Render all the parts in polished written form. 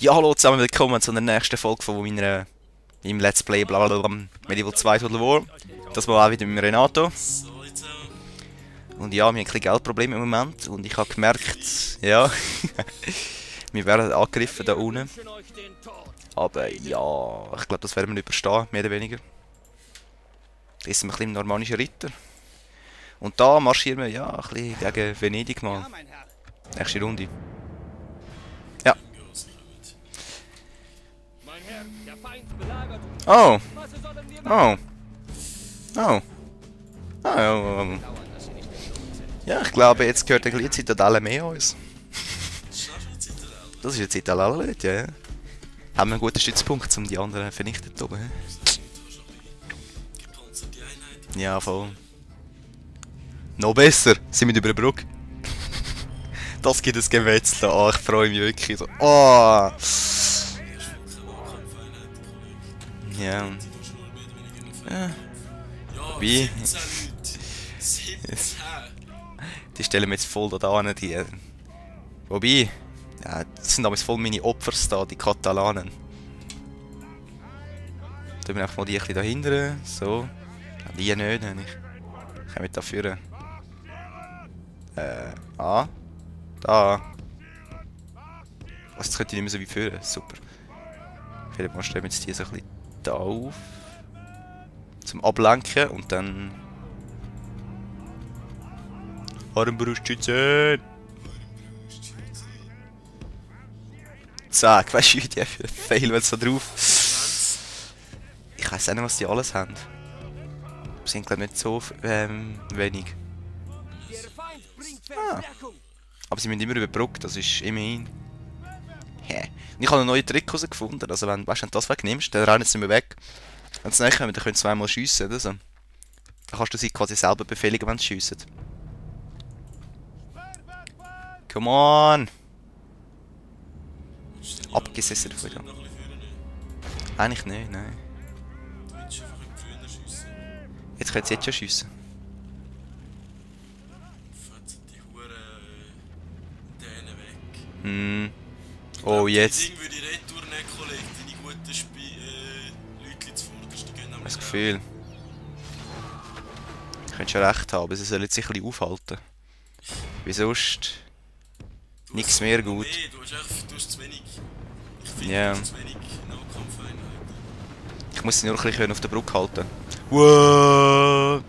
Ja, hallo zusammen, willkommen zu der nächsten Folge von meinem Let's Play blablabla Medieval 2 Total War. Das mal auch wieder mit dem Renato. So, jetzt Und ja, wir haben ein bisschen Geldprobleme im Moment und ich habe gemerkt, ja, wir werden angegriffen da unten. Aber ja, ich glaube, das werden wir überstehen, mehr oder weniger. Das ist ein bisschen normannischer Ritter. Und da marschieren wir ja ein bisschen gegen Venedig mal. Nächste Runde. Ja. Oh. Oh. Oh. Oh. Ja, ich glaube, jetzt gehört ein bisschen Zitadelle mehr uns. Das ist eine Zitadelle, ja. Haben wir einen guten Stützpunkt, um die anderen vernichten zu oben. Ja, voll. Noch besser, sind wir über der Brücke. Das gibt ein Gewetzel da. Oh, ich freue mich wirklich so. Oh. Ja. Wie? Die stellen wir jetzt voll da an, die. Wobei, ja, das sind damals voll meine Opfers da, die Katalanen. Tun wir einfach mal die ein bisschen dahinter. So. Ja, die nicht, ich komme da führen. Da. Was, das könnte ich nicht mehr so wie führen. Super. Vielleicht mal stellen wir jetzt die so ein bisschen da auf. Zum Ablenken und dann. Armbrustschützen! Zack, weißt du, wie die für Fail wenn so drauf. Ich weiß auch nicht, was die alles haben. Sind glaube nicht so wenig. Ah. Aber sie müssen immer über die Brücke, das ist immerhin. Yeah. Und ich habe einen neuen Trick herausgefunden. Also wenn, weißt, wenn du das wegnimmst, dann rennen sie nicht mehr weg. Wenn sie nicht kommen, dann können sie zweimal schiessen oder so. Dann kannst du sie quasi selber befehligen, wenn sie schiessen. Come on! Abgesessen davon. Eigentlich nicht, nein. Jetzt können sie jetzt schon schiessen. Hm. Oh, jetzt. Ich würde retour nicht kollegen, deine guten Leute zuvorderst, die gehen Das Gefühl. Ich könnte schon recht haben, sie sollen sich ein bisschen aufhalten. Wie sonst. Nichts mehr gut. Nee, du hast zu wenig. Ich finde, Ja. du hast zu wenig Nahkampfeinheiten. Ich muss sie nur ein bisschen auf der Brücke halten. Wow.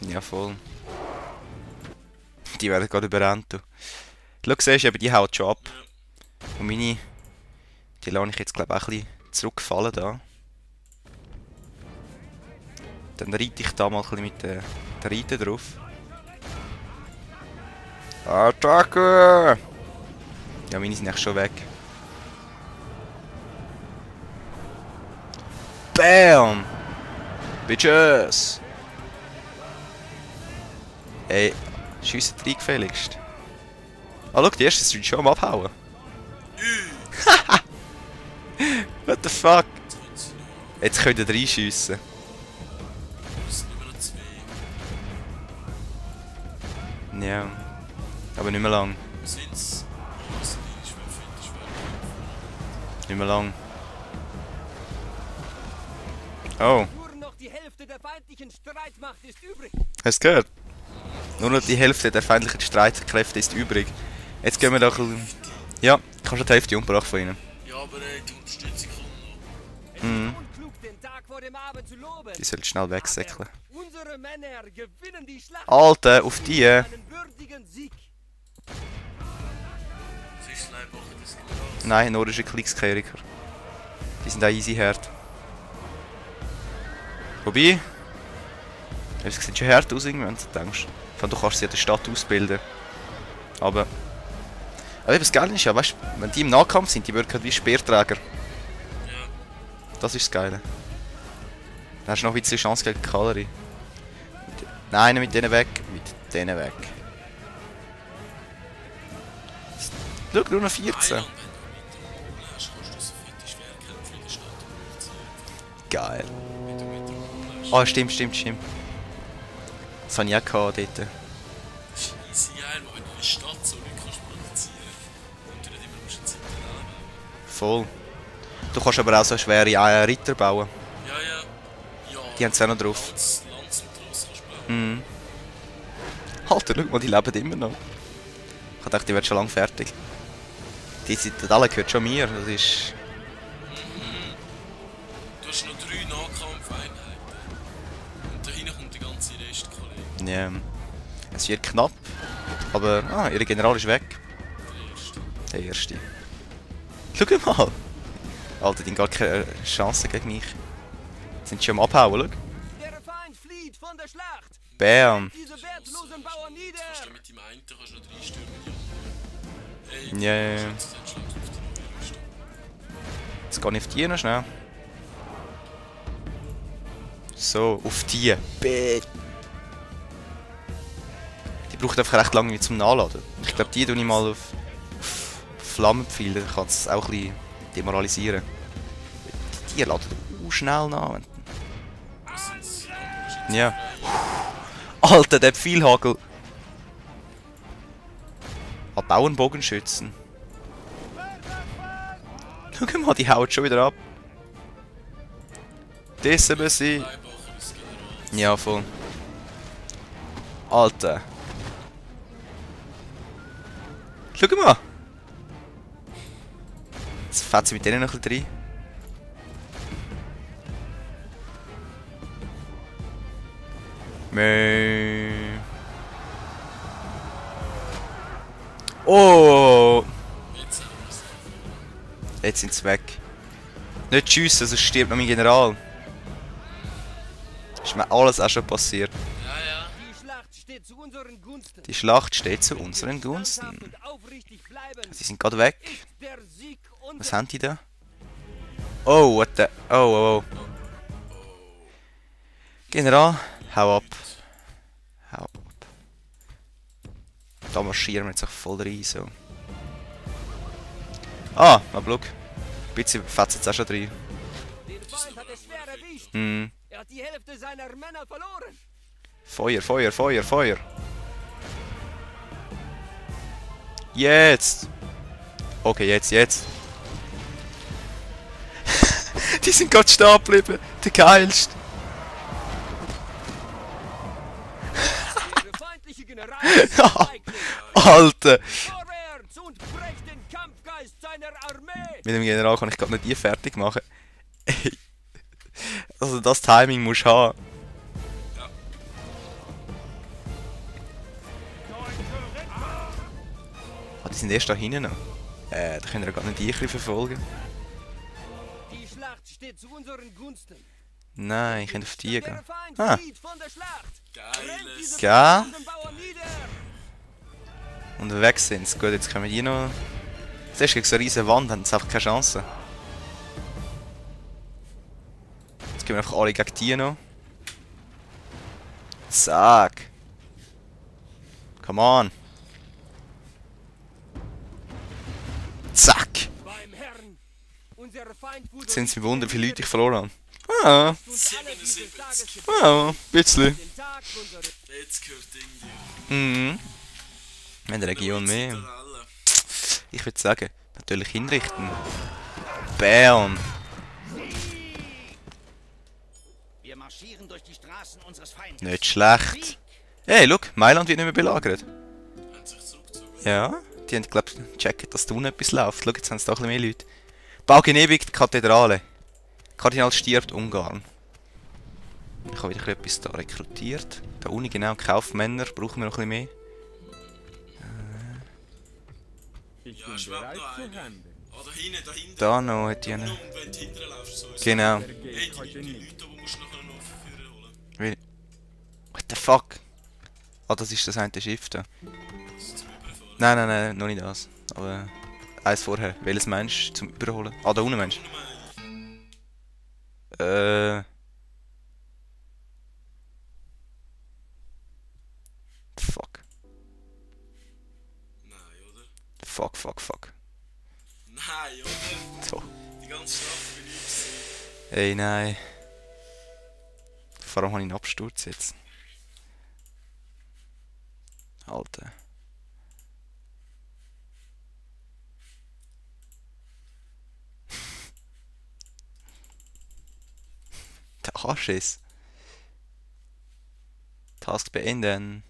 Ja, voll. Die werden gerade überrannt. Du. Schau, siehst du, eben, die haut schon ab. Und meine, die lasse ich jetzt glaube ich auch ein bisschen zurückfallen da. Dann reite ich da mal ein bisschen mit der Reite drauf. Attacke! Ja, meine sind echt schon weg. Bam! Bitches! Ey, schiessen rein gefälligst. Ah, schau, die ersten sind schon am Abhauen. What the fuck? Jetzt könnt ihr reinschiessen. Es sind immer noch zwei. Ja. Aber nicht mehr lang. Sind's? Was sind die Schwerfinte? Nicht mehr lang. Oh. Nur noch die Hälfte der feindlichen Streitmacht ist übrig. Hast du gehört? Nur noch die Hälfte der feindlichen Streitkräfte ist übrig. Jetzt gehen wir da ein bisschen. Ja, ich habe schon die Hälfte umgebracht von ihnen. Ja, aber die Unterstützung kommt noch. Mhm. Unklug, den Tag vor dem Abend zu loben. Die sollten schnell wegsäckeln. Unsere Männer gewinnen die Schlacht. Alter, auf die! Einen würdigen Sieg. Sonst machen das genau. Nein, nordische Kriegskäriger. Die sind auch easy hart. Wobei. Es sieht schon hart aus, wenn du denkst. Du kannst sie in der Stadt ausbilden. Aber eben das Geile ist ja, weißt du, wenn die im Nahkampf sind, die wirken wie Speerträger. Ja. Das ist das Geile. Dann hast du noch ein bisschen Chance gegen Kavallerie. Nein, mit denen weg. Mit denen weg. Schau, nur noch 14. Mailand, wenn du mit der Rune hast, kannst du so fette Schwerkämpfe in der Stadt produzieren. Geil. Wenn du mit der Rune hast. Ah, stimmt. Das habe ich auch gehabt dort. Das ist easy geil, wenn du in der Stadt so Leute kannst produzieren und du nicht immer musst Zeit bauen. Voll. Du kannst aber auch so schwere Ritter bauen. Ja, ja. Ja. Die haben es auch noch drauf. Lanz und Tross kannst du bauen. Mhm. Alter, schau mal, die leben immer noch. Ich dachte, die werden schon lange fertig. Die Zitadelle gehört schon mir, das ist... Du hast noch 3 Nahkampfeinheiten. Und da hinten kommt der ganze Rest, Kollege. Ja, es wird knapp. Aber, ihr General ist weg. Der erste. Der erste. Schau mal! Alter, die haben gar keine Chance gegen mich. Sind schon am Abhauen, schau. Der Feind flieht von der Schlacht. Bam! Diese wertlosen Bauern nieder. Kannst du mit dem einen kannst du noch 3 stürmen, ja. Ey, Ja, ja, ja. Schütze, dann schlägst du auf die neue Rüstung. Jetzt gehe ich auf die noch schnell. So, auf die. Die braucht einfach recht lange zum Nachladen. Ich glaube, die tue ich mal auf Flammenpfeil, dann kann es auch ein bisschen demoralisieren. Die laden auch schnell nach. Was sind's? Ja. Alter, der Pfeilhagel. An Bauernbogenschützen. Schau mal, die hauen schon wieder ab. Das müssen sie. Beibacher ist General. Ja, voll. Alter. Schau mal. Jetzt fährt sie mit denen noch ein bisschen rein. Mö. Oh! Jetzt haben wir's. Jetzt sind sie weg. Nicht schiessen, sonst stirbt noch mein General. Ist mir alles auch schon passiert. Ja, ja. Die Schlacht steht zu unseren Gunsten. Die Schlacht steht zu unseren Standhaft Gunsten. und aufrichtig bleiben. Sie sind gerade weg. Ist der Sieg unser. Was haben die da? Oh, what the... Oh, oh, oh. General, hau ab. Hau ab. Da marschieren wir jetzt auch voll rein, so. Ah, mal schau. Ein bisschen fetzt jetzt auch schon rein. Den Feind hat es schwer erwischt. Hm. Er hat die Hälfte seiner Männer verloren. Feuer, Feuer, Feuer, Feuer. Jetzt. Okay, jetzt. Die sind gerade stehen geblieben. Der geilste. Der feindliche General ist feigling. Alter. Vorwärts und brecht den Kampfgeist seiner Armee. Mit dem General kann ich gerade nicht die fertig machen. Ey. Also das Timing musst du haben. Ah, die sind erst da hinten noch. Da können wir gar nicht die verfolgen. Die Schlacht steht zu unseren Gunsten. Nein, ich kann auf die Der gehen. Feind Ah, flieht von der Schlacht. Geiles. Brennt diese Gell? wertlosen Bauern nieder. und weg sind sie. Gut, jetzt können wir die noch... Zuerst gegen so eine riesige Wand, haben sie einfach keine Chance. Jetzt gehen wir einfach alle gegen die noch. Zack. Come on. Zack. Beim Herrn. Unser Feind wurde Jetzt sind es mir Wunder, wie viele Leute ich uns verloren habe. Ah, uns alle dieses Tages ah, ein bisschen. den Tag unserer Jetzt gehört Ding dir. Mhm. Wir haben eine Region mehr. Zitadelle. Ich würde sagen, natürlich hinrichten. Bam. Wir marschieren durch die Straßen unseres Feindes. Nicht schlecht. Hey, schau, Mailand wird nicht mehr belagert. Haben sich zurückgezogen. Ja, die haben, glaube ich, gecheckt, dass da unten etwas läuft. Schau, jetzt haben sie da ein bisschen mehr Leute. Bau genehmigt, Kathedrale. Kardinal stirbt, Ungarn. Ich habe wieder etwas da rekrutiert. Da unten genau, Kaufmänner, brauchen wir noch ein bisschen mehr. Ja, schwebt noch eine. Ah, da hinten. Da noch hätte ich eine. Und wenn du hinterher laufst, so ist Genau. Hey, die Leute, die musst du nachher noch vorführen holen. Wie? What the fuck? Ah, das ist das eine Schiff da. Das ist zum Überfahren. Nein, noch nicht das. Aber eins vorher. Welches Mensch zum Überholen? Ah, da unten Mensch. Fuck. Nein, oder? Fuck. Nein, oder? So. Die ganze Stadt bin ich gesehen. Ey, nein. Vor allem habe ich einen Absturz jetzt. Alter. Der Anschiss. Task beenden.